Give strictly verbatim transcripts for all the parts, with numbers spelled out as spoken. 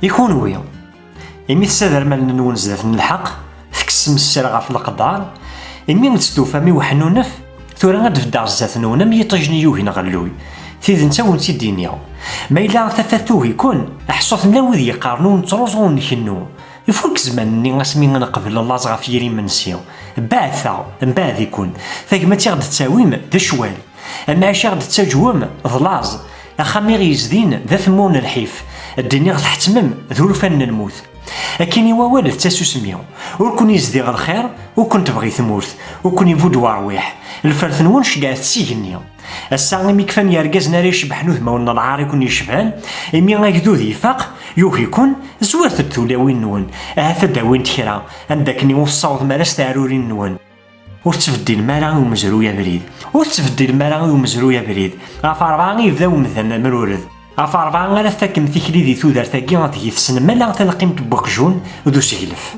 I kunwi, imi tessadrem allen-nwen zdat n lḥeqq, tekksem sser ɣef leqder, imi ur testufam i uḥnunef, tura ad d-beddeɣ zdat-nwen am yiṭij-nni yugin ɣelluy. Tidet a wen-tt-id-iniɣ. Ma yella tafat tugi-ken, ḥṣut mla wid yeqqaren ur nettruẓu ur nkennu. Ifurk zzman-nni asmi neqbel laẓ ɣef yiri imensi. Mbeɛd ta, mbeɛd-iken. Tagmat i ɣ-d-tettawim, d ccwal. Amɛic i ɣ-d-tettaǧwem, d laẓ. Axxam i ɣ-yezdin, d atemmur n lḥif. Ddin i ɣ-tḥettmem, d urfan n lmut. Akkin i wawal d tasusmi. Ur ken-yezdiɣ lxir, ur ken-tebɣi tmurt, ur ken-ibudd werwiḥ. Lfert-nwen ceggɛet s igenni. Ass-a, imi kfan yergazen ara icebḥen udmawen n lɛar i ken-yecban, imi agdud ifaq, yugi-ken, zwiret-d tulawin-nwen, ahat ad d-awint kra, anda akken ur tessawḍem ara s teɛrurin-nwen. Ur tettbeddilem ara i umezruy abrid. Ur tettbeddilem ara i umezruy abrid. Ɣef rebɛa i yebda umdan amrured. Ɣef rebɛa ara tfakem tikli di tudert-agi deg i tessnem ala talqimt n weqjun d useglef.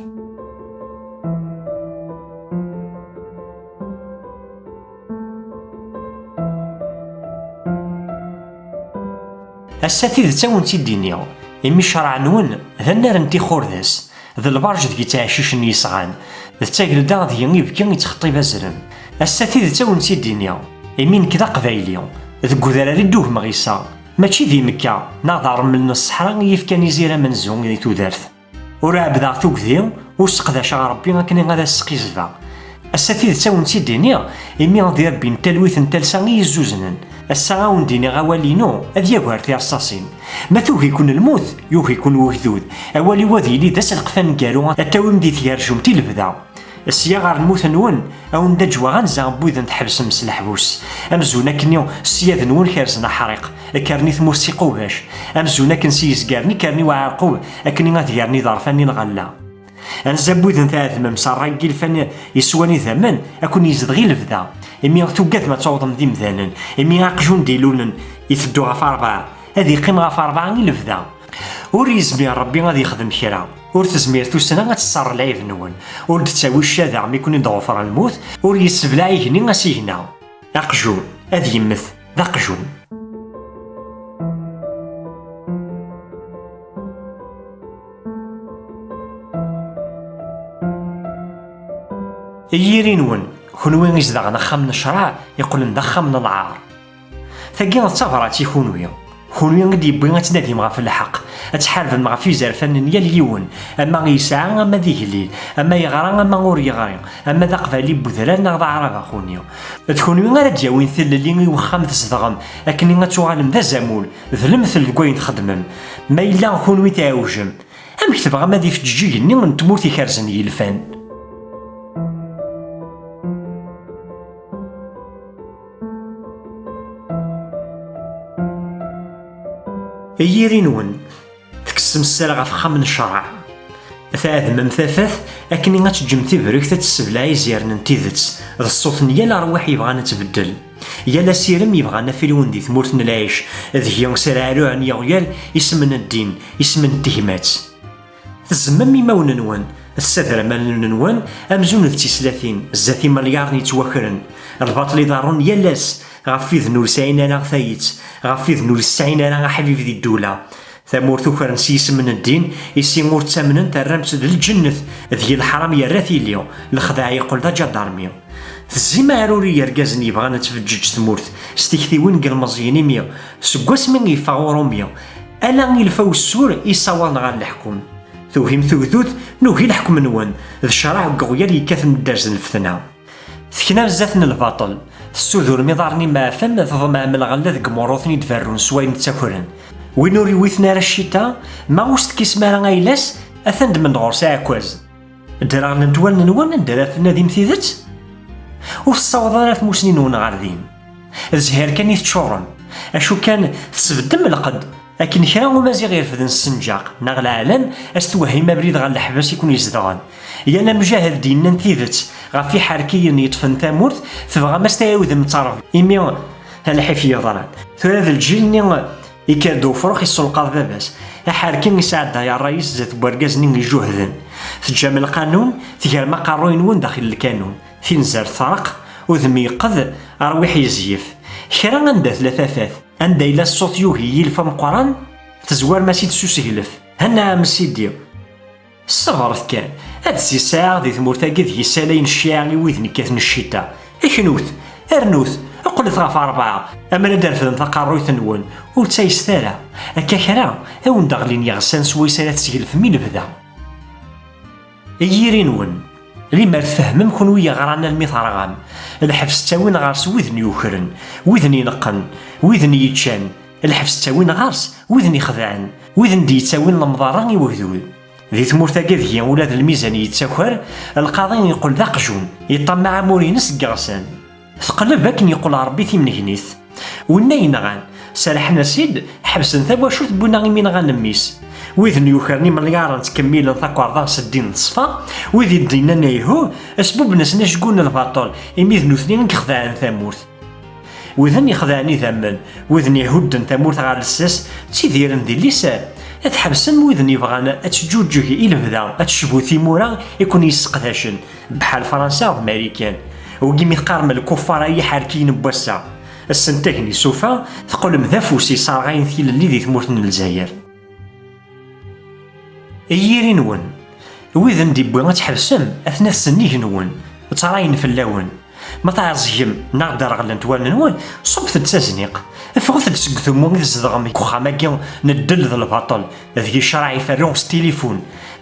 Ass-a tidet a wen-tt-id-iniɣ, imi ccṛeɛ-nwen d annar n tixurdas, d lberǧ deg yettɛeccicen yesɣan, d tagelda deg ibki yettxeṭṭib azrem. Ass-a tidet a wen-tt-id-iniɣ, imi nekk d aqbayli, deg udrar i d-ugmeɣ iseɣ, mačči di Mekka neɣ d rrmel n ṣṣeḥra i yefkan izir amenzu i tudert. Ur ɛebbdeɣ tugdi, ur sseqdaceɣ Ṛebbi akken ad as-sqizbeɣ. Ass-a tidet a wen-tt-id-iniɣ, imi d irebbi n talwit n talsa i yi-zzuznen. Ass-a a wen-d-iniɣ awal-inu ad yagar tirṣaṣin. Ma tugi-ken lmut, yugi-ken wegdud. Awal-iw ad yili d aselqef aneggaru ad tawim di tgerjumt i lebda. Sya ɣer lmut-nwen, a wen-d-aǧweɣ anza n widen tḥebsem s leḥbus. Amzun akkenni ṣṣyad-nwen kerzen aḥriq, kkren i tmurt s iqubac. Amzun akken s yizgaren i kkren i uɛerqub, akkenni ad garen iḍerfan i lɣella. Anza n widen tɛedmem s ṛṛay n yilfan yeswan idammen, a ken-yezdeɣ i lebda. Imi tugadem ad tawḍem d imdanen, imi aqjun d-ilulen iteddu ɣef ṛebɛa, ad iqqim ɣef ṛebɛa i lebda. Ur yezmir Ṛebbi ad yexdem kra. Ur tezmir tussna ad tesserr lɛib-nwen. Ur d-ttawi ccada mi ken-id-ɣufren lmut, ur yesseblaɛ igenni asigna. Aqjun, ad yemmet, d aqjun. I yiri-nwen, kunwi izedɣen axxam n ccṛeɛ, iqqlen d axxam n lɛar. Tagi d tabrat i kunwi. Kunwi i d-yewwi ad tnadim ɣef lḥeqq, ad tḥarbem ɣef izerfan n yal yiwen, ama yesɛa ama d igellil, ama yeɣra ama ur yeɣri, ama d aqbayli n wedrar neɣ d aɛrab axuni. D kunwi ara d-yawin tilelli i wexxam tzedɣem, akken ad tuɣalem d azamul, d lemtel deg wayen txeddmem. Ma yella kunwi tɛewjem, amek tebɣam ad ifeǧǧeǧ igenni n tmurt ikerzen yilfan? I yiri-nwen, tekksem sser ɣef axxam n ccṛeɛ. Tɛedmem tafat akken ad teǧǧem tibrekt ad tessebleɛ izirn n tidet, d ṣṣut n yal ṛṛwaḥ yebɣan ad tbeddel. Yal asirem yebɣan afilwen di tmurt n lɛic, deg-i sraɛruɛen yiɣyal isem n ddin, isem n tegmat. Tezzmem imawen-nwen, tessadrem allen-nwen amzun d tislatin zdat imelyaṛen yettwakren. Lbaṭel iḍerrun yal ass ɣef widen ur sɛin ara tayet, ɣef widen ur sɛin ara aḥbib di ddula. Tamurt ukren s yisem n ddin, isi ur ttamnen terram-tt d lǧennet, deg-i leḥram yerra tili, lexdeɛ yeqqel d aǧadarmi. Tezzim aɛrur i yergazen yebɣan ad tfeǧǧeǧ tmurt s tiktiwin n yilmeẓyen imi, seg wasmi i yeffeɣ urumi, ala ilfa wessur i ssawaḍen ɣer leḥkem. Tugim tugdut, nugi leḥkem-nwen, d ccṛeɛ deg iɣyal yekkaten dderz n lfetna. Teknam zdat n lbaṭel, tessudurem iḍarren imeɛfen, tḍemɛem lɣella deg imuṛṛuten i d-berrun s wayen ttakren. Win ur iwiten ara ccita, ma ur s-tekkisem ara ayla-s, atan ddmen-d ɣur-s aɛekkaz. Ddreɣlent wallen-nwen anda ara tennadim tidet? Ur tessawaḍ ara tmusni-nwen ɣer din. D zzhir kan i teččurem. Acu kan, tesbeddem lqedd. Akken kra umaziɣ irefden ssenǧaq neɣ leɛlam, a s-twehhim abrid ɣer leḥbas i ken-izedɣen. Yal amjahed d-yennan tidet ɣef iḥerkiyen yeṭṭfen tamurt, tebɣam a s-tɛiwdem ttṛebbi. Imi, a lḥif yeḍran. Tura d lǧil-nni Ikker-d ufrux isselqaḍ baba-s. Aḥerki isɛedday ṛṛay-is zdat n wergaz-nni ijuhden. Teǧǧam lqanun, tegrem aqerruy-nwen daxel lkanun. Tinzert treqq, udem yeqqed, arwiḥ yezyef. Kra anda tella tafat, anda yella ṣṣut yugi yilef ameqqran, tezwarem-as-id s useglef. Anɛam sidi. Ṣebret kan, ad tt-yesɛiɣ di tmurt-agi deg yisalayen cciɛa i wid nekkaten ccita. Knut, rnut, qqlet ɣef rebɛa, amer ad d-refdem taqerruyt-nwen, ur ttayset ara. Akka kra, a wen-d-ɣlin yiɣsan swayes ara tesgelfem i lebda. Ay yiri-nwen, limer tfehmem kunwi yeɣran almi terɣam, lḥebs ttawin ɣer-s widen yukren, widen ineqqen, widen yeččan, lḥebs ttawin ɣer-s widen ixedɛen, widen d-yettawin lemḍerra i wegdud. Di tmurt-agi deg-i ula d lmizan yettaker, lqaḍi yeqqel d aqjun, yeṭṭamaɛ amur-ines deg iɣsan. Teqleb akken yeqqel Ṛebbi timnegnit. Winna yenɣan, serḥen-as-id, ḥebsen tawacult, wwin-aɣ imi nɣan mmi-s. Widen yukren imelyaṛen ttkemmilen takerḍa s ddin d ṣṣfa, wid i d-yennan ayhuh, sbubben-asen aceggun n lbaṭel, imi d nutni i ixedɛen tamurt. Widen ixedɛen idammen, widen ihudden tamurt ɣer lsas, ttidiren di liser. Ad ḥebsen widen yebɣan ad teǧǧuǧǧeg i lebda, ad tecbu timura i ken-yesseqdacen, bḥal Fransa d Marikan. Wigi mi teqqarem lkuffar ay iḥerkiyen n wass-a, ass n tagni s ufa, teqqlem d afus yesserɣayen tilelli di tmurt n Lezzayer. Ay yiri-nwen, widen d-iwwi ad tḥebsem, atna s nnig-nwen, ttṛayen fell-awen. Ma tɛeẓgem neɣ d-reɣlent wallen-nwen, ṣubbet-d tazniqt. Ffɣet-d seg utemmu i tzedɣem deg uxxam-agi n ddel d lbaṭel, deg ccṛeɛ iferru s tilifun.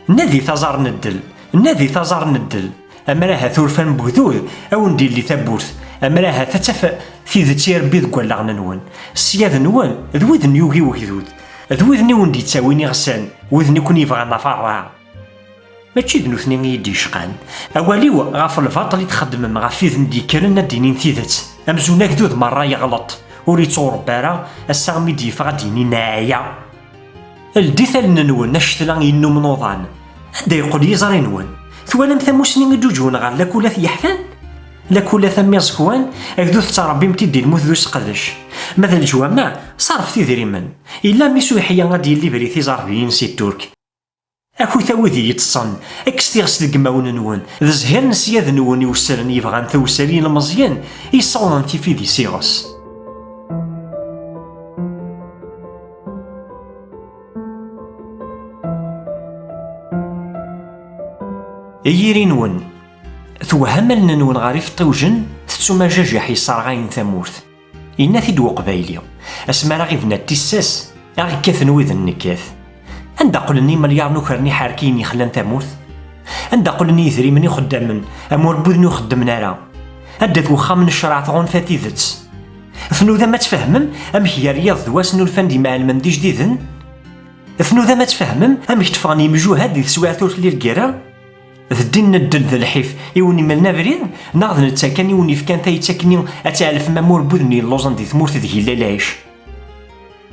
Nadit aẓar n ddel, nadit aẓar n ddel. Amer ahat urfan n wegdud, a wen-d-illi tawwurt. Amer ahat ad taf tidet i Rebbi deg wallaɣen-nwen. Ssyad-nwen, d widen yugi wegdud. D widen i wen-d-yettawin iɣsan, widen i ken-yebɣan ɣef ṛṛeɛ. Mačči d nutni i yi-d-yecqan. Awal-iw ɣef lbaṭel i txeddmem, ɣef widen d-yekkren ad d-inin tidet. Amzun agdud merra yeɣleṭ, ur yettuṛebba ara, ass-a mi d-yeffeɣ ad d-yini neɛya. Ldit allen-nwen a ccetla yennumen uḍan. Anda yeqqel yiẓri-nwen? Twalam tamusni i d-uǧwen ɣer lakulat yeḥfan? Lakulat am iẓekwan, agdud tettṛebbim-t-id i lmut d useqdec. Ma d leǧwameɛ, ṣerfet idrimen. Yella mmi-s uyeḥya ad d-yellibri tiẓerbiyin si Turk. Akut a wid i yeṭṭsen, kkset iɣes deg imawen-nwen, d zzhir n ssyad-nwen iwessren yebɣan tawessar i yilmeẓyen i yessawḍen tifidi s iɣes. Ay yiri-nwen, tewwehham allen-nwen ɣer ifeṭṭiwjen, tettum ajajiḥ yesserɣayen tamurt. Yenna-t-id Uqbayli, asmi ara ɣ-ibna tissas, a ɣ-kkaten widen nekkat. Anda qqlen yimelyaṛen ukren iḥerkiyen yexlan tamurt? Anda qqlen yidrimen ixeddamen, amur n widen ur xeddmen ara? Anda-t wexxam n ccṛeɛ tɣunfa tidet? Tnudam ad tfehmem amek gar yiḍ d wass nulfan-d imɛelmen d ijdiden? Tnudam ad tfehmem amek d-ffɣen yimjuhad di teswiɛt ur telli lgirra? D ddin n ddel d lḥif i wen-imlen abrid, neɣ d netta kan i wen-yefkan tayet akkenni ad tɛelfem amur n widen yelluẓen di tmurt deg yella lɛic?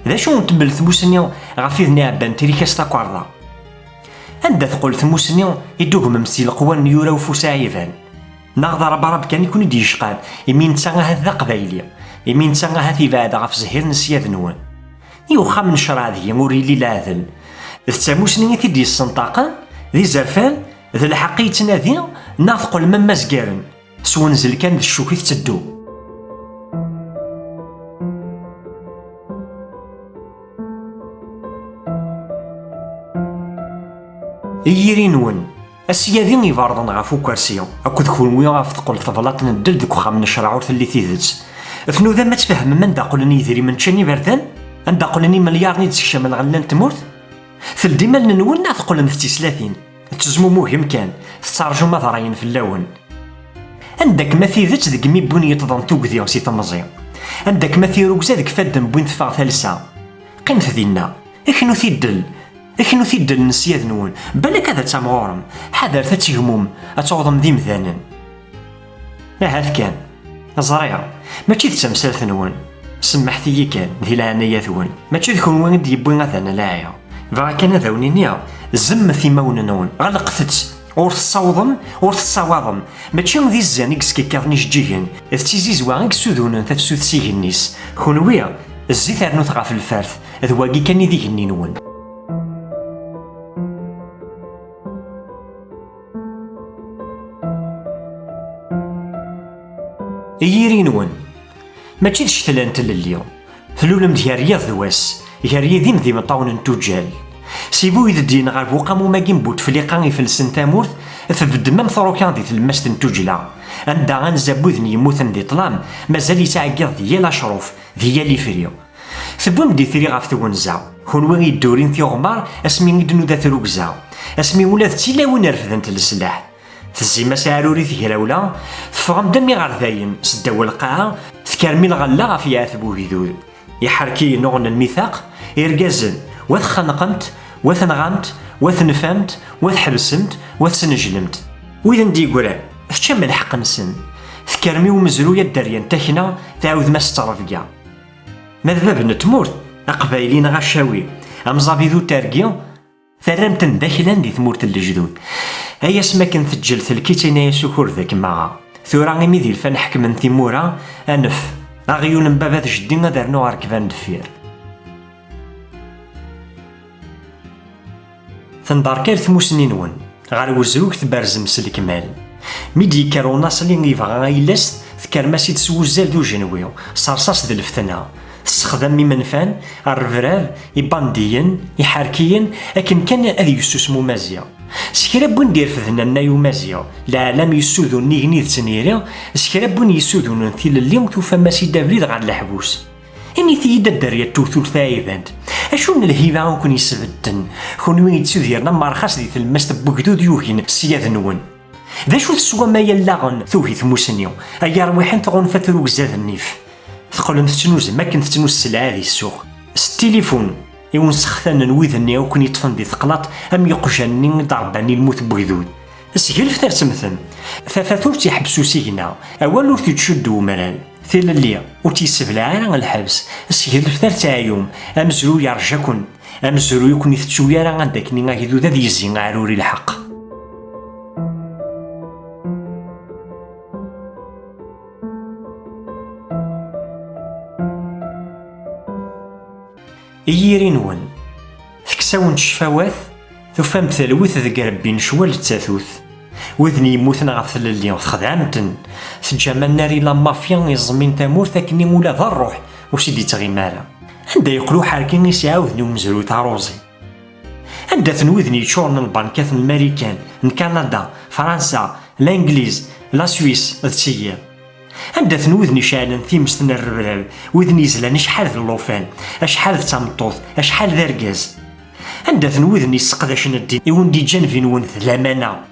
D acu n tmel tmusni ɣef widen iɛebban tirika s takerḍa? Anda teqqel tmusni i d-tugmem si leqwan n yura ufus aɛiban? Neɣ d arebrab kan i ken-id-yecqan, imi netta ahat d aqbayli, imi netta ahat yebɛed ɣef zzhir n ssyad-nwen? I uxxam n ccṛeɛ deg-i ur yelli leɛdel. D tamusni i t-id-yessenṭaqen, d izerfan, d lḥeqq i yettnadi, neɣ teqqlem am wazgaren, s wenzel kan d ccuk i tetteddu? I yiri-nwen, asyadi iberḍen ɣef ukersi akked kunwi ɣef teqqel teblaṭ n ddel deg uxxam n ccṛeɛ ur telli tidet. Tnudam ad tfehmem anda qqlen yidrimen ččan iberdan? Anda qqlen imelyaṛen i d-sekcam lɣella n tmurt? Teldim allen-nwen neɣ teqqlem d tislatin? Tettezmumugem kan, tettraǧum ad ṛayen fell-awen. Anda-kem a tidet deg mi wwin yeṭṭḍen tugdi si temẓi? Anda-kem a tirrugza deg ifadden wwin teffeɣ talsa? Qqimet dinna, knut i ddel, knut i ddel n ssyad-nwen, balak ad tamɣurem, ḥadret ad tegmum, ad tawḍem d imdanen. Ahat kan. Ẓriɣ, mačči d tamsalt-nwen. Semmḥet-iyi kan, di leɛnaya-twen. Mačči d kunwi i d-yewwi adan a laɛi. Bɣiɣ kan ad awen-iniɣ, zemmet imawen-nwen, ɣelqet-tt. Ur tessawḍem, ur tessawaḍem. Mačči d izzan i yeskikkiḍen ijeǧǧigen, d tizizwa i yessudunen tafsut s igenni-s. Kunwi, zzit rnut ɣef lfert, d wagi kan i d igenni-nwen. I yiri-nwen, mačči d ccetla n tlelli. Tlulem-d gar yiḍ d wass, gar yidim d imeṭṭawen n tuǧǧal. Si Buydeddin ɣer Buqamum-agi n Butefliqa ifelsen tamurt, tbeddem am truka di tlemmast n tuǧla, anda anzabud n yemmuten di ṭṭlam mazal yettɛeggiḍ di yal acruf, di yal ifri. Tewwim-d itri ɣef twenza, kunwi yeddurin tiɣmar asmi i d-nuda trugza, asmi ula d tilawin refdent leslaḥ. Tezzim-as aɛrur i tegrawla, teffɣem-d am iɣerdayen seddaw lqaɛa, tekkrem i lɣella ɣef yiɛetb ugdud. Iḥerkiyen uɣen lmitaq, irgazen, wa txenqem-t, wa tenɣam-t, wa tenfam-t, wa tḥebsem-t, wa tesnejlem-t. Wid n d-yeggran, teččam lḥeqq-nsen. Tekkrem i umezruy a dderya n takna, tɛawdem-as ttrebga. Ma d bab n tmurt, aqbayli neɣ acawi, amẓabidu tergi, terram-ten d aklan di tmurt n lejdud. Ay asmi akken teǧǧel telkit-in ay asukur d akmaɣa. Tura imi d ilfan ḥekmen timura, anef, aɣyul n baba d jeddi ad rnuɣ ɣer kban deffir. Tenderkal tmusni-nwen, ɣer wezrug tberzem s lekmal. Mi d-yekker unaṣli yebɣa ayla-s, tekkrem-as-id s wuzzal d ujenwi, s rṣas d lfetna. Tessexdam imenfan, rrebrab, ibandiyen, iḥerkiyen, akken kan ad yessusem Umaziɣ. S kra n win d-irefden annay Umaziɣ, leɛlam yessudun nnig-nni d tniri, s kra n win yessudunen tilelli, tufam-as-id abrid ɣer leḥbus. Init-iyi-d a dderya n tewtult taɛibant, acu n lhiba i ken-yesbedden, kunwi yettudiren am rxas di tlemmast n wegdud yugin s yad-nwen? D acu teswam ay allaɣen tugi tmusni, ay arwiḥen tɣunfa trugza d nnif? Teqqlem tettnuzem akken tettnuz sselɛa di ssuq. S tilifun i wen-sextanen wid-nni i ken-yeṭṭfen di teqlaṭ am yiqjan-nni i d-rebban i lmut n wegdud. Sgelfet ar temmtem. Tafat ur tt-iḥebbes usigna, awal ur t-ittcuddu umrar. Tilelli ur tt-yesseblaɛ ara lḥebs. Sgelfet ar teɛyum, amezruy yerja-ken. Amezruy ur ken-itettu ara anda akken agdud ad yezzi aɛrur i lḥeqq. I yiri-nwen, tekkes-awen-d ccfawat, tufam-d talwit deg rebbi n ccwal d tatut. Wid n yemmuten ɣef tlelli, txedɛem-ten. Teǧǧam annar i la mafia iẓmin tamurt akken ula d rruḥ ur s-id-ittɣimi ara. Anda yeqqel uḥerki i s-iɛawden i umezruy taruẓi? Anda-ten wid n yeččuren lbankat n Marikan, n Kanada, Fransa, Langliz, la Suisse, d tiyiḍ? Anda-ten wid n iceɛlen timest n rrebrab, wid n yezlan acḥal d llufan, acḥal d tameṭṭut, acḥal d argaz? Anda-ten wid n yesseqdacen ddin i wen-d-iǧǧan bi-nwen d lamana?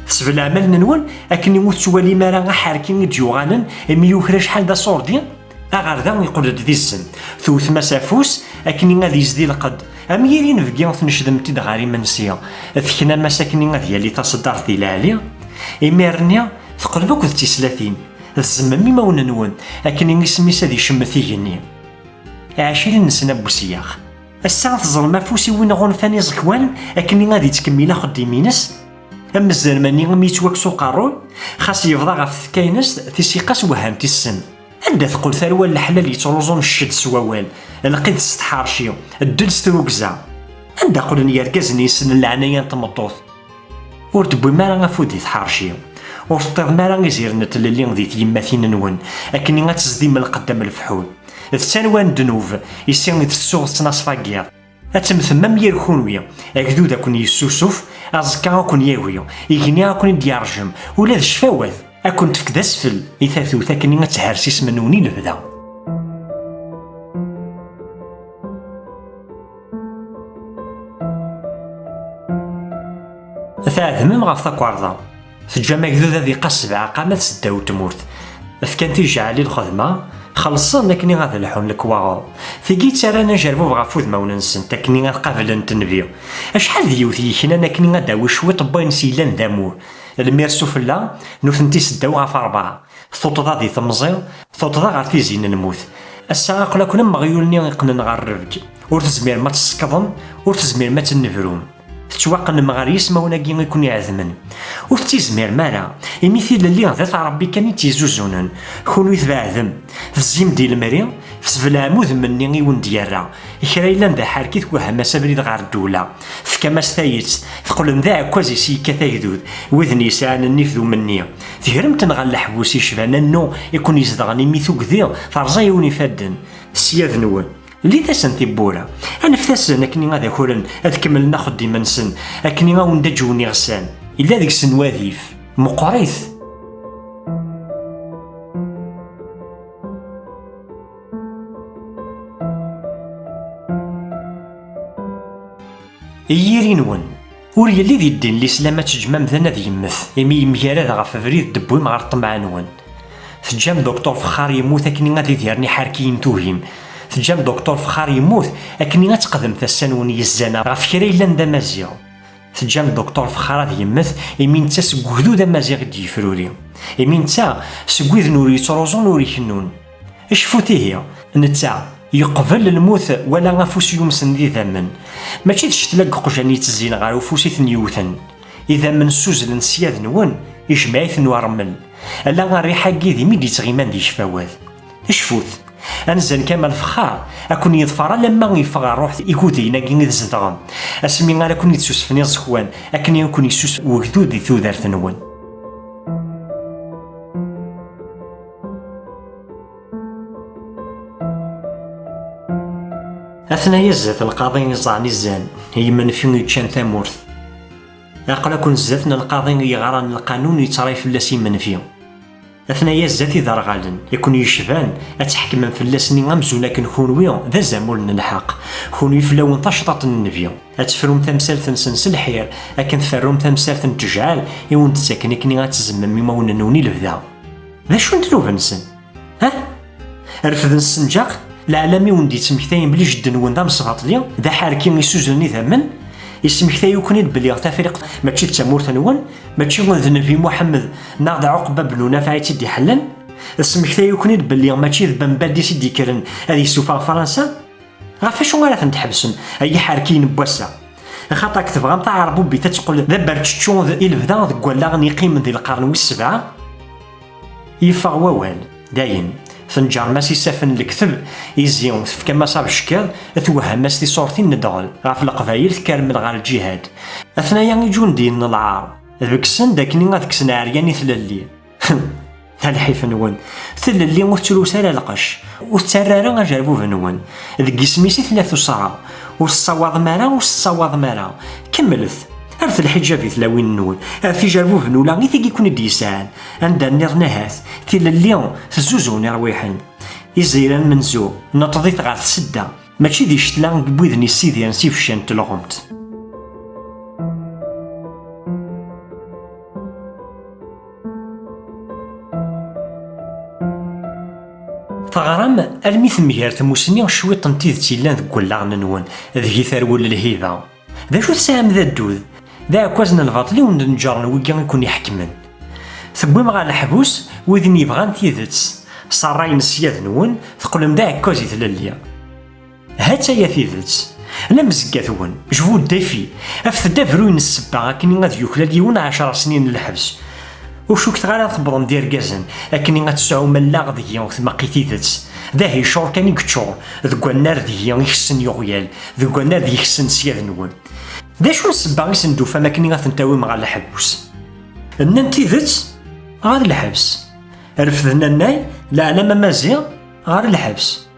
Tesbelɛem allen-nwen akken ur tettwalim ara aḥerki i d-yuɣalen imi yuker acḥal d aṣurdi? Aɣerda yeqqel-d d izzem, tewtem-as afus akken ad yezdi lqedd, am yir inebgi tnecdem-t-id ɣer imensi, teknam-as akken ad yali taṣeddart di lɛali. Imir-nni teqqlem akk d tislatin, tzemmem imawen-nwen akken isem-is ad icemmet igenni. Ɛcrin n sna n wesyax. Ass-a teẓrem afus i win ɣunfan iẓekwan akken ad yettkemmil axeddim-ines? Am zzerman-nni imi yettwakkes uqerruy, xas yebḍa ɣef tfekka-ines, tisiqa-s wehhant i ssen. Anda teqqel tarwa n leḥlal yettruẓun cced s wawal, lqid s tḥerci, ddel s trugza? Anda qqlen yergazen yessnen leɛnaya n tmeṭṭut? Ur d-tewwim ara afud di tḥerci, ur teṭṭiḍem ara iziren n tlelli di tyemmatin-nwen akken ad tezdim lqedd am lefḥul. D tarwa n ddnub, isi i tettuɣ tettnaṣfa n yiḍ. Ad temmtem am yir kunwi, agdud ad ken-yessusuf, aẓekka ad ken-yagi, igenni ad ken-id-yerjem, ula d ccfawat ad ken-tefk d asfel i tatut akken ad ther s isem-nwen i lebda. Tɛedmem ɣef takerḍa. Teǧǧam agdud ad iqqas sebɛa qamat seddaw n tmurt. Fkan tijɛal i lxedma, xellṣen akken ad lḥun lekwaɣeḍ. Tigi ttarran ajerbub ɣef udmawen-nsent akken ad qablent nnbi. Acḥal d yiwet yeknan akken ad d-tawi cwiṭ n wayen s-yellan d amur. Lmir sufella, nutenti seddaw ɣef rebɛa. Tuṭṭḍa di temẓi, tuṭṭḍa ɣer tizi n lmut. Ass-a aql-aken am weɣyul-nni iqqnen ɣer rrebg. Ur tezmirem ad tsekḍem, ur tezmirem ad tennebrum. Tettwaqqnem ɣer yismawen-agi i ken-iɛedmen. Ur tettizmirem ara, imi tilelli d at Ṛebbi kan i tt-izzuzunen. Kunwi tbeɛdem, tezzim-d i lemri, tesbelɛem udem-nni i wen-d-yerra. Kra yellan d aḥerki twehham-as abrid ɣer ddula. Tefkam-as tayet, teqqlem d aɛekkaz i s-yekkat agdud, wid n yesɛan nnif d umenni. Tegrem-ten ɣer leḥbus yecban annu i ken-izedɣen imi tugdi terẓa-yawen ifadden. Ssyad-nwen, Lit-asen tiwwura, aneft-asen akkenni ad akuren, ad kemmlen axeddim-nsen, akkenni a wen-d-aǧwen iɣsan. Yella deg-sen wadif, meqqrit. I yiri-nwen, ur yelli di ddin n Lislam ad teǧǧem amdan ad yemmet, imi yemgarad ɣef ubrid d-tewwim ɣer ṭṭmeɛ-nwen. Teǧǧam Doctor Fexxar yemmut akkenni ad idiren iḥerkiyen tugim. Teǧǧam Doctor Fexxar yemmut akkenni ad teqdem tasa-nwen yezzan ɣef kra yellan d amaziɣ. Teǧǧam Doctor Fexxar ad yemmet, imi netta seg ugdud amaziɣ i d-yefruri. Imi netta seg widen ur yettruẓun ur ikennun. Cfut ihi, netta yeqbel lmut wala afus yumsen d idammen. Mačči d ccetla n yeqjan yettezzin ɣer ufus i ten-yewten. Idammen ssuzlen ssyad-nwen, ijmeɛ-iten urmel. Ala rriḥa n yidim i d-yettɣiman di ccfawat. Cfut, anzan Kamal Fexxar, ad ken-yeḍfer alamma yeffeɣ rruḥ igudiyen-agi i tzedɣem. Asmi ara ken-id-susfen iẓekwan, akken i ken-yessus wegdud di tudert-nwen. Atnaya zdat lqaḍi iẓẓɛen izzan, i yimenfi yeččan tamurt. Aql-aken zdat n lqaḍi yeɣran lqanun yettray fell-as imenfi. Atnaya zdat iderɣalen i ken-yecban, ad tḥekmem fell-asen amzun akken kunwi d azamul n lḥeqq, kunwi fell-awen tacḍaṭ n nnbi. Ad tefrum tamsalt-nsen s lḥir, akken tferrum tamsalt n tejɛal i wen-d-ttaken akken ad tzemmem imawen-nwen i lebda. D acu n ddnub-nsen? Ha? Refden ssenǧaq, leɛlam i wen-d-yettmektayen belli jedden-wen d amesbaṭli, d aḥerki isuzunen idammen, yesmektay-uken-id belli Tafriqt mačči d tamurt-nwen, mačči d Nnbi Muḥemmed neɣ d Ɛuqba ben Unafaɛ i tt-id-iḥellen, tesmektay-uken-id belli mačči d Ben Badis i d-yekkren ad yessufeɣ Fransa. Ɣef wacu ara ten-tḥebsem, ay iḥerkiyen n wass-a? Axaṭer tebɣam taɛerbubit ad teqqel d aberčečču d i lebda deg wallaɣen yeqqimen di lqern wis sebɛa? Yeffeɣ wawal, dayen, tenǧerm-as isaffen n lekteb, izi tefkam-as abeckiḍ, twehham-as tiṣurtin n ddɣel, ɣef leqbayel tkermel ɣer lǧihad. Atnaya iǧundiyen n lɛar, deg-sen d akken ad kksen ɛeryan i tlelli. D lḥif-nwen. Tlelli ur tettrus ara lqecc, ur tettarra ara ajerbub-nwen. Deg yisem-is i tella tuṣṣra. Ur tessawaḍem ara, ur tessawaḍem ara. Kemmlet. Rret lḥiǧab i tlawin-nwen. Rret ijerbuben ula i tigi ken-id-yesɛan. Anda nniḍen ahat, tilelli tezzuzuɣ irwiḥen. Iziran menzu, neṭṭeḍ-it ɣer tsedda. Mačči di ccetla n widen yessidiren s ibeccan n telɣumt. Teɣram almi temger tmusni cwiṭ n tidet yellan deg wallaɣen-nwen, deg-i terwel lhiba. D acu tesɛam d addud? D aɛekkaz n lbaṭel i wen-d-neǧǧren wigi i ken-iḥekmen. Tewwim ɣer leḥbus widen yebɣan tidet, s ṛṛay n ssyad-nwen, teqqlem d aɛekkaz i tlelli. Ha-tt-aya tidet. La mzeggat-wen, je vous défie, afet-d abruy n ssebba akken ad yuklal yiwen ɛecṛa snin n lḥebs. Ur cukteɣ ara tewwḍem d irgazen akken ad tesɛum allaɣ deg-i tmeqqi tidet. D ahicur kan i yeččur deg wannar deg-i ikessen iɣyal, deg wannar deg ikessen ssyad-nwen. D acu n ssebba i sen-d-tufam akken ad ten-tawim ɣer lḥebs? Nnan tidet ɣer lḥebs. Refden annay, leɛlam amaziɣ, ɣer lḥebs.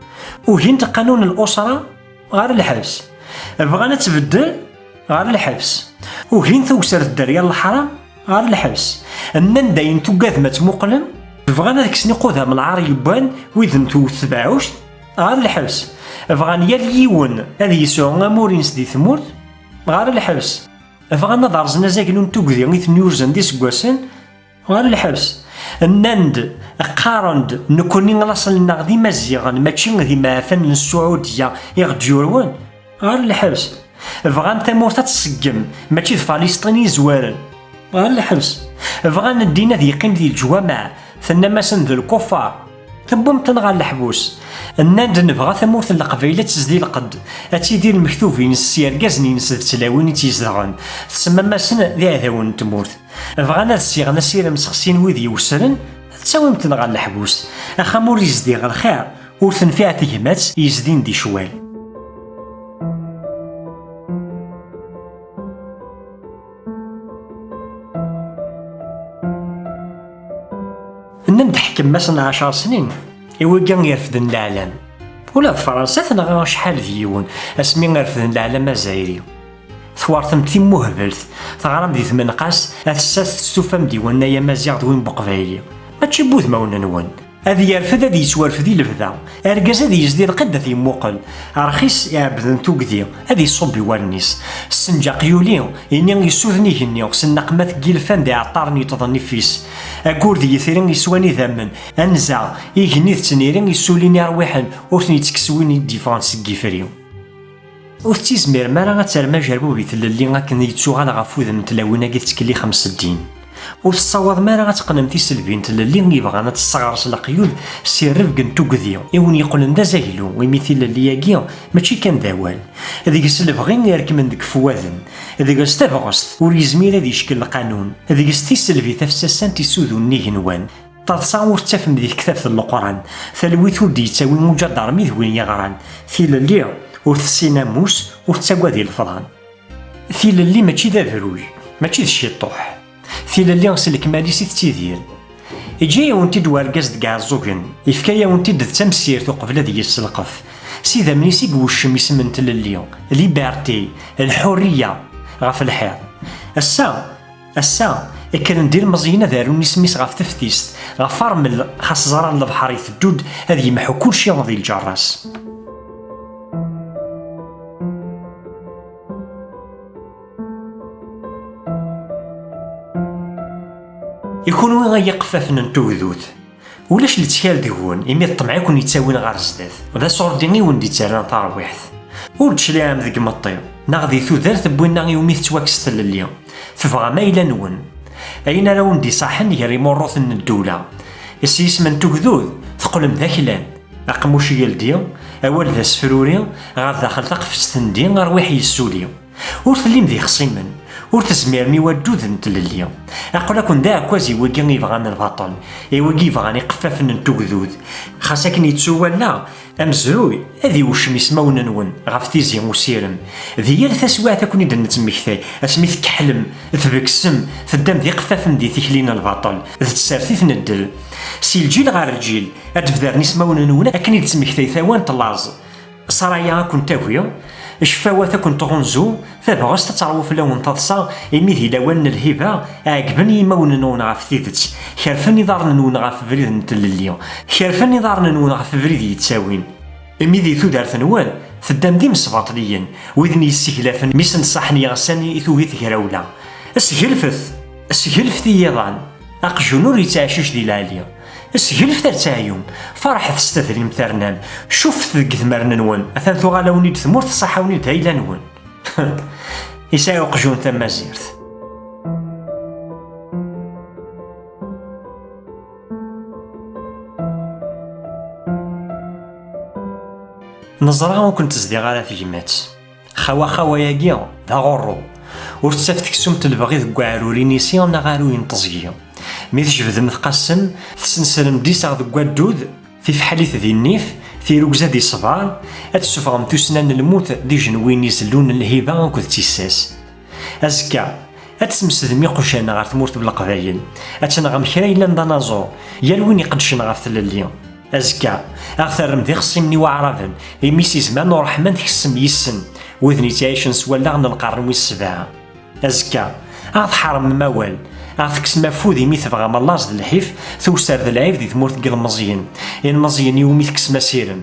Ugin teqqanun n l'usra, ɣer lḥebs. Bɣan ad tbeddel, ɣer lḥebs. Ugin tewser tedder yal leḥram, ɣer lḥebs. Nnan-d ayen tugadem ad tmuqlem, bɣan ad kksen iqudam lɛar yewwan wid n tewwet tbeɛɛuct, ɣer lḥebs. Bɣan yal yiwen ad yesɛu amur-ines di tmurt, ɣer lḥebs. Bɣan ad rẓen azaglu n tugdi i ten-yurzen d iseggasen, ɣer lḥebs. Nnan-d, qqaren-d, nekkni laṣel-nneɣ d Imaziɣen, mačči d imeɛfan n Sɛudya i ɣ-d-yurwen, ɣer lḥebs. Bɣan tamurt ad tṣeggem, mačči d Falisṭin i yezwaren, ɣer lḥebs. Bɣan ddin ad yeqqim di leǧwameɛ, tennam-asen d lkuffar, tewwim-ten ɣer leḥbus. Nnan-d, nebɣa tamurt n Leqbayel ad tezdi lqedd, ad tidi lmektub-ines s yergazen-ines d tlawin i tt-izedɣen, tsemmam-asen d iɛdawen n tmurt. Bɣan ad ssiɣen asirem sexsin wid iwessren, tettawim-ten ɣer leḥbus. Axxam ur yezdiɣ lxir, ur tenfiɛ tegmat yezdin di ccwal. Nnan-d ḥkem-asen ɛecṛ snin i wigi irefden leɛlam. Ula d Fransa tenɣa acḥal d yiwen asmi refden leɛlam azzayri. Twertem-d timuhbelt, teɣram di tmenqas, ass-a testufam-d i wannay amaziɣ d win n uqbayli. Mačči n wudmawen-nwen. Ad yerfed, ad yettwerfed i lebda. Argaz ad yezdi lqedd ad t-yemmuqel. Rxis iɛebbden tugdi, ad iṣubb i wallen-is. Ssenǧaq yuli, ini yessuden igenni, s nneqmat n yilfan d iɛeṭṭaren yeṭṭḍen ifis. Aggur d yitri yeswan idammen, anza, igenni d tniri yessulin irwiḥen, ur ten-ittekkes win i d-yeffɣen seg yifri. Ur tettizmirem ara ad terrem ajerbub i tlelli akken yettuɣal ɣef wudem n tlawin-agi tettkellixem s ddin. Ur tessawaḍem ara ad teqqnem tiselbi n tlelli yebɣan ad tesseɣres leqyud si rrebg n tugdi i wen-yeqqlen d azaglu, imi tilelli-agi mačči kan d awal. Deg-s lebɣi irekmen deg fwaden, deg-s tabɣest ur yezmir ad ickel lqanun, deg-s tiselbi tafsassant isudunen igenwan. Taḍsa ur tettafem di tektabt n Leqran, talwit ur d-yettawi uǧadarmi d win yeɣran, tilelli ur tessin amus, ur tettagad ilefḍan. Tilelli mačči d abruy, mačči d ciṭṭuḥ. Tilelli s lekmal-is i tettidir. Iǧǧa-yawen-t-id wergaz deg Iɛeẓẓugen, yefka-yawen-t-id d tamsirt uqbel ad yesselqef. S idammen-is i iweccem isem n tlelli, liberté, lḥurriya, ɣef lḥiḍ. Ass-a, ass-a, kkren-d ilmeẓyen ad arun isem-is ɣef teftist, ɣef ṛṛmel, xas ẓran lebḥer iteddu-d ad yemḥu kulci di lǧerra-s. I kunwi ay iqeffafen n tugdut, ulac lettkal deg-wen, imi d ṭṭmeɛ i ken-yettawin ɣer zdat, d aṣurdi i wen-d-ittarran tarwiḥt. Ur d-tecliɛem deg imeṭṭi, neɣ di tudert n winna iwumi tettwakkes tlelli, tebɣam ayla-nwen. Ayen ara wen-d-iṣaḥen gar imurruten n ddula. S yisem n tugdut, teqqlem d aklan. Aqemmuc yeldi, awal d asefruri, ɣer daxel taqfest tendi, rrwiḥ yessuli. Ur tellim d ixṣimen, ur tezmirem i waddud n tlelli. Aql-aken d aɛekkaz i wigi yebɣan lbaṭel, i wigi yebɣan iqeffafen n tugdud. Xas akken yettu wallaɣ, amezruy ad iweccem ismawen-nwen ɣef tizi usirem. Di yal taswiɛt ad ken-id-nettmektay, asmi tkeḥlem, tbeksem, teddam d iqeffafen di tikli n lbaṭel, d tsertit n ddel. Si lǧil ɣer lǧil, ad d-bedren ismawen-nwen akken i d-tmektay tawant n laẓ. Ṣṣraya ad ken-tagi, ccfawat ad ken-tɣunzu, tabɣest ad terwu fell-awen taḍsa, imi di lawan n lhiba, ɛeggben yimawen-nwen ɣef tidet, kerfen iḍarren-nwen ɣef ubrid n tlelli, kerfen iḍarren-nwen ɣef ubrid yettawin. Imi di tudert-nwen, teddam d imesbaṭliyen, widen yesseglafen mi sen-ṣaḥen yiɣsan i tugi tegrawla. Sgelfet! Sgelfet i yiḍan! Aqjun ur yettɛeccic di lɛali. Sgelfet ar teɛyum, ferḥet s tadrimt ternam, cuffet deg idmaren-nwen, atan tuɣal-awen-id tmurt, tṣaḥ-awen-id ayla-nwen. Yesɛa uqjun tamazirt. Neẓra ur kent-zdiɣ ara tegmat. Xawa xawa-agi d aɣurru. Ur tettaf teksumt lebɣi deg uɛrur inisi neɣ aruy n teẓgi. Mi tjebdem tqassem, tesnesrem-d iseɣ deg waddud, tifḥlit di nnif, tirugza di ṣṣber, ad tessufɣem tussna n lmut d ijenwiyen izellun n lhiba akked tissas. Azekka, ad tesmesdem iqjan ɣer tmurt n Leqbayel, ad tenɣem kra yellan d anaẓur, yal win iqeddcen ɣef tlelli. Azekka, ad ɣ-terrem d ixṣimen i waɛraben, imi si zman uṛeḥman tkessem yis-sen, widen yettɛicen s wallaɣ n lqern wis sebɛa. Azekka, ad ɣ-tḥeṛmem awal, ad ɣ-tekksem afud imi tebɣam laẓ d lḥif, tewser d lɛib di tmurt n yilmeẓyen, ilmeẓyen iwumi tekksem asirem.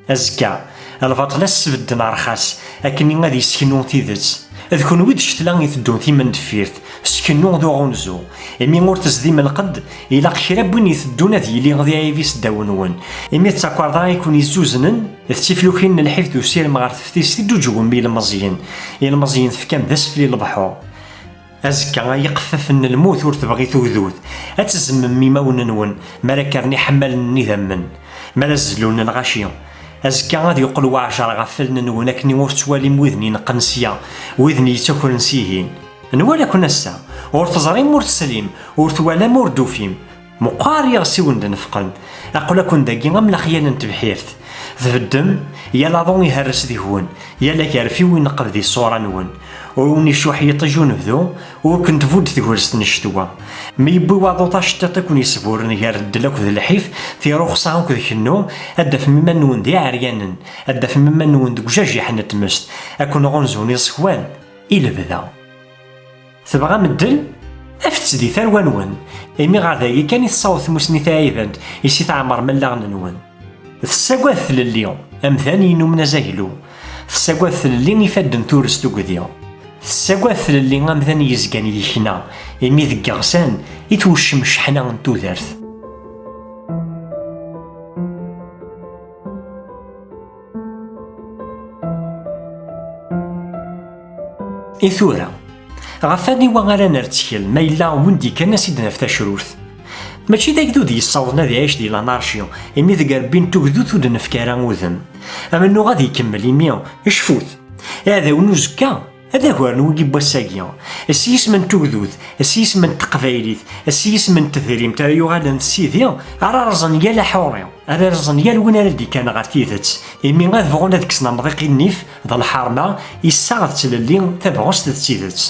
Azekka, lbaṭel ad s-sbedden rrxas, akkenni ad yesseknu tidet. D kenwi d ccetla iteddun timendeffirt, skennu d uɣunzu. Imi ur tezdim lqedd, ilaq kra n win iteddun ad yili d iɛib-is ddaw-nwen. Imi d takerḍa i ken-izzuznen, d tiflukin n lḥif d usirem ɣer teftist i d-uǧǧwem i yilmeẓyen. Ilmeẓyen tefkam d asfel i lebḥur. Azekka, ay iqeffafen n lmut ur tebɣi tugdut, ad tezzmem imawen-nwen mi ara kkren iḥemmalen n idammen, mi ara zellun lɣaci. Azekka ad yeqqel weɛjar ɣef wallen-nwen akken ur tettwalim widen ineqqen sya, widen yettakren sihin. Nwala-ken ass-a, ur teẓrim ur teslim, ur twalam ur d-tufim. Meqqar yiɣes i wen-d-nefqen. Aql-aken dagi am lexyal n tebḥirt. Tbeddem, yal aḍu iherres deg-wen, yal agerfiw ineqq di ṣṣura-nwen. Ur wen-icuḥ yiṭij unebdu, ur ken-tbudd tegrest n ccetwa. Mi yewwi waḍu taceṭṭiṭ i ken-yesburen gar ddel akked lḥif, tiruxsa akked kennu, ad d-tafem iman-nwen d iɛeryanen, ad d-tafem iman-nwen deg ujajiḥ n tmest, ad ken-ɣunzun iẓekwan. I lebda. Tebɣam ddel? Afet-tt di tarwa-nwen, imi ɣer dagi kan i tessaweḍ tmusni taɛibant i si tɛemrem allaɣen-nwen. Tessagad tlelli, amdan yennumen azaglu. Tessagad tlelli ifadden tures tugdi. Tessagad tlelli amdan yezgan yekna, imi deg iɣsan i tweccem cceḥna n tudert. I tura, ɣef aniwa ara nerr ttkel ma yella win d-ikkan ad s-id-naf tacrurt? Mačči d agdud yessawḍen ad iɛic di lanarci, imi deg rebbi n tugdut ur d-nefk ara udem. Amennuɣ ad ikemmel imi, cfut, iɛdawen n uzekka ad agaren wigi n wass-agi. S yisem n tugdut, s yisem n teqbaylit, s yisem n tedrimt ara yuɣalen d sidi, ara rẓen yal aḥuri, ara rẓen yal win ara d-ikkan ɣer tidet, imi ad bɣun ad kksen amḍiq i nnif d lḥerma, issaɣ d tlelli, tabɣest d tidet.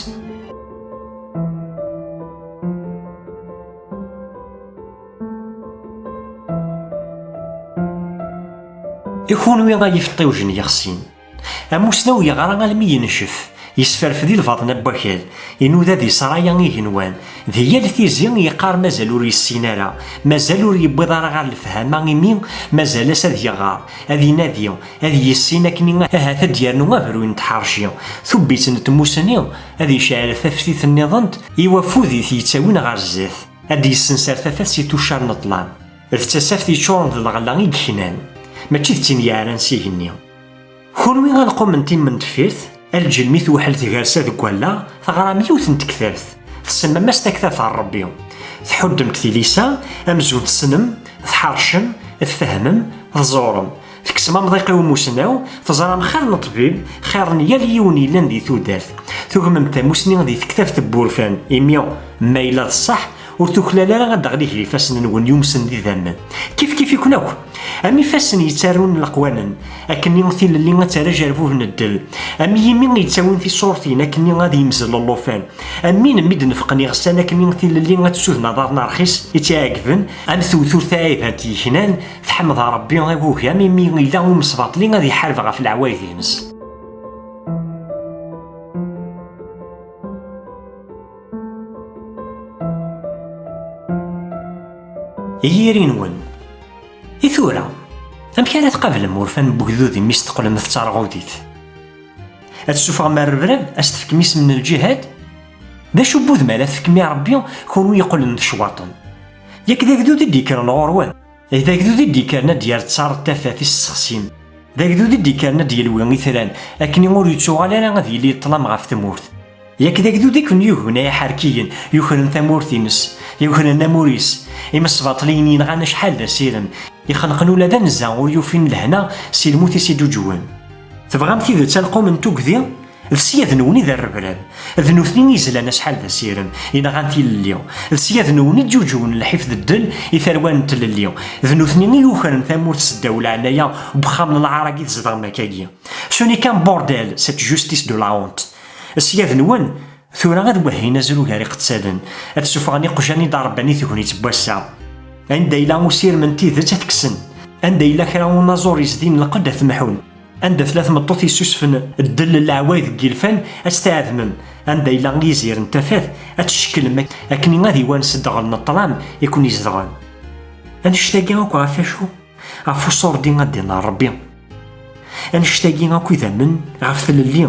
I kunwi ay ifeṭṭiwjen yexsin, amusnaw yeɣra almi yencef, yesferfed i lbaḍna n wakal, inuda di sraya igenwan, di yal tizi yeqqar mazal ur yessin ara, mazal ur yewwiḍ ara ɣer lefhama imi mazal-as ad yeɣɣar, ad inadi, ad yissin akken ahat ad d-yernu abruy n tḥerci, tubbit n tmusni, ad yecɛel taftit nniḍen i wafud i t-yettawin ɣer zdat, ad d-yessenser tafat si tuccar n ṭṭlam. D tasaft yeččuren d leɣla i yeknan, mačči d tin yeɛran s igenni. Kunwi a lqum n timendeffirt, a lǧil mi tewḥel tgersa deg wallaɣ, teɣram yiwet n tektart, tsemmam-as taktabt ɣer Rebbi. Tḥuddemt tilisa, amzun tessnem, tḥercem, tfehmem, tẓewrem. Tekksem amḍiq i umusnaw, teẓram xir n ṭṭbib, xir n yal yiwen yellan di tudert. Tugmem tamusni di tektabt n wurfan, imi, ma yella d ṣṣeḥ, ur tuklal ara ad d-teɣli gar ifassen-nwen yumsen d idammen. Kifkif-iken akk. Am ifassen yettarun leqwanen, akkenni tilelli ad terr ajerbub n ddel. Am yimi yettawin tiṣurtin, akkenni ad yemzel llufan. Am win mi d-nefqen iɣsan, akkenni tilelli ad tsuden aḍar n rxis i tt-iɛeggben. Am tewturt taɛibant yeknan, tḥemd Ṛebbi agugam imi yella umesbaṭli ad iḥareb ɣef leɛwayed-ines. I yiri-nwen. I tura, amek ara tqablem urfan n wegdud imi s-teqqlem d tarɣudit? Ad tessufɣem rrebrab, ad s-tefkem isem n lǧihad? D acu n wudem ara tefkem i Ṛebbi, kunwi yeqqlen d ccwaṭen? Yak d agdud i d-yekkren ɣur-wen? D agdud i d-yekkren ad d-yerr ttar tafat i s-tessexsim. D agdud i d-yekkren ad d-yelwi itran, akken ur yettuɣal ara ad yili ṭṭlam ɣef tmurt. Yak d agdud i ken-yugen ay aḥerkiyen, yukren tamurt-ines, yukren amur-is, imesbaṭliyen yenɣan acḥal d asirem, ixenqen ula d anza ur yufin lehna si lmut i s-iǧuǧwen. Tebɣam tidet a lqum n tugdi? D ssyad-nwen i d rrebrab. D nutni i yezlan acḥal d asirem, i nɣan tilelli. D ssyad-nwen i d-ǧuǧwen lḥif d ddel i tarwa n tlelli. D nutni i yukren tamurt seddaw leɛnaya n wexxam n lɛar-agi tzedɣem akkagi. Ce n'est qu'un bordel, cette justice de la honte. Ssyad-nwen, tura ad wehhin azrug ar iqettalen, ad ssufɣen iqjan i d-rebban i tegnit n wass-a. Anda yella usirem n tidet ad t-kksen. Anda yella kra unaẓur yezdin lqedd ad t-mḥun. Anda tella tmeṭṭut yessusfen ddel n leɛwayed deg yilfan, ad tt-tɛedmem. Anda yella yizir n tafat, ad tt-tcekklem ak-, akken ad iwanes ddɣel n ṭṭlam i ken-izedɣen. Annect-agi akk ɣef acu? Ɣef uṣurdi ad d-inna Ṛebbi. Annect-agi akk idammen ɣef tlelli.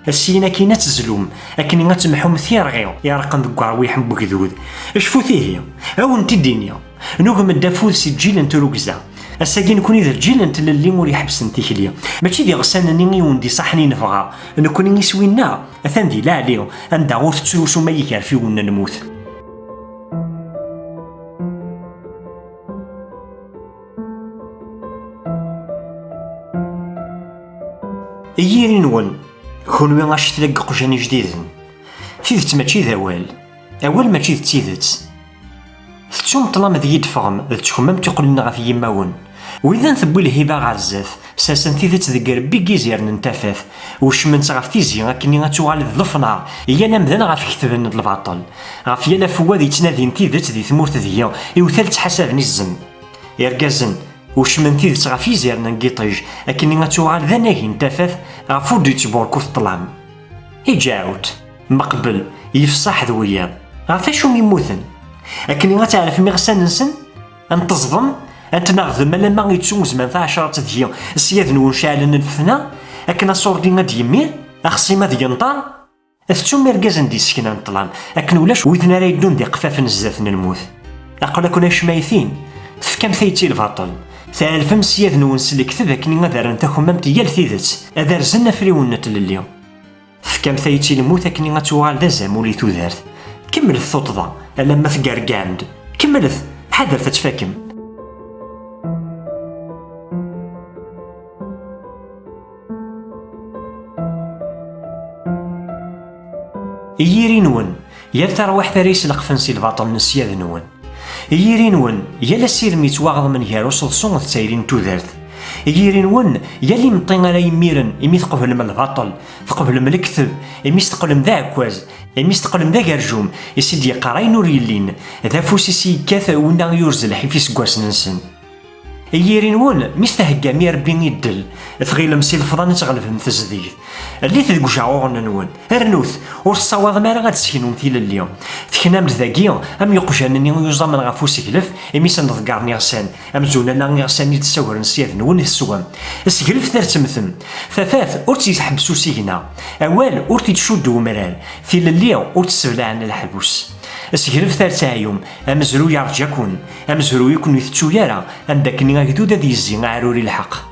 Syin akkin ad tezlum, akken ad temḥum tirɣi ireqqen deg werwiḥ n wegdud. Cfut ihi, a wen-t-id-iniɣ, nugem-d afud si lǧil n trugza. Ass-agi nekni d lǧil n tlelli ur iḥebbsen tikli. Mačči d iɣsan-nni i wen-d-iṣaḥen i nebɣa, nekni iswi-nneɣ atan di leɛli, anda ur tettrusum ay igerfiwen n lmut. I yiri-nwen, kunwi acetla n yeqjan ijdiden, tidet mačči d awal, awal mačči d tidet. Tettum ṭṭlam deg i d-teffɣem, d tkemmamt iqullen ɣef yimawen. Wid n tewwi lhiba ɣer zdat, sersen tidet deg Rebbi n yizirnen n tafat, wecmen-tt ɣef tizi akkenni ad tuɣal d lefnar i yal amdan ɣef ketben d lbaṭel, ɣef yal afewwad yettnadin tidet di tmurt deg-i iwtal ttḥasaben izzem. Irgazen, wecmen tidet ɣef yizirnen n yiṭij, akkenni ad tuɣal d anagi n tafat ɣef ur d-yettburkut ṭṭlam. Iǧaɛut, meqbel, yefṣaḥ d wiyaḍ. Ɣef acu i mmuten? Akkenni ad tɛerfem iɣsan-nsen? Ad n-teẓḍem? Ad n-tnaɣdem alamma yettu uzman taɛecṛat deg-i, ṣṣyad-nwen ceɛlen lfetna, akken aṣurdi ad d-yemmi, axṣim ad yenṭer? Tettum irgazen d isekna n ṭṭlam, akken ulac widen ara yeddun d iqeffafen zdat n lmut. Aql-aken acmaytin, tefkam tayet i lbaṭel, tɛelfem ṣṣyad-nwen s lekdeb akken ad rren takemmamt i yal tidet, ad rzen afriwen n tlelli. Tefkam tayet i lmut akken ad tuɣal d azamul i tudert. Kemmlet tuṭḍa, alamma tgergam-d. Kemmlet, ḥadret ad tfakem. I yiri-nwen, yal tarwiḥt ara yesleqfen si lbaṭel n ṣṣyad-nwen. I yiri-nwen, yal asirem yettwaɣeḍmen gar useḍsu d tayri n tudert. I yiri-nwen, yal imeṭṭi ara yimmiren imi tqeblem lbaṭel, tqeblem lekdeb, imi s-teqqlem d aɛekkaz, imi s-teqqlem d agerjum, i s-id-yeqqar ayen ur yellin, d afus i s-yekkat winna yurez lḥif iseggasen-nsen. I yiri-nwen, mi s-theggam i Rebbi i ddel, tɣilem si lefḍan ad tɣelbem tezdegt. Llit deg ujaɣuɣen-nwen, rnut, ur tessawaḍem ara ad d-tesseknum tilelli. Teknam-d dagi am yeqjan-nni yuẓamen ɣef useglef, imi sen-ḍeggren iɣsan, amzun ala iɣsan i d-ssagren ṣṣyad-nwen i teswam. Seglefet ar temmtem. Tafat ur tt-yesḥebbes usigna. Awal ur t-ittcuddu umrar. Tilelli ur tt-sseblaɛen leḥbus. Seglefet ar teɛyum. Amezruy yerǧa-ken. Amezruy ur ken-itettu ara, anda akken agdud ad yezzi aɛrur i lḥeqq.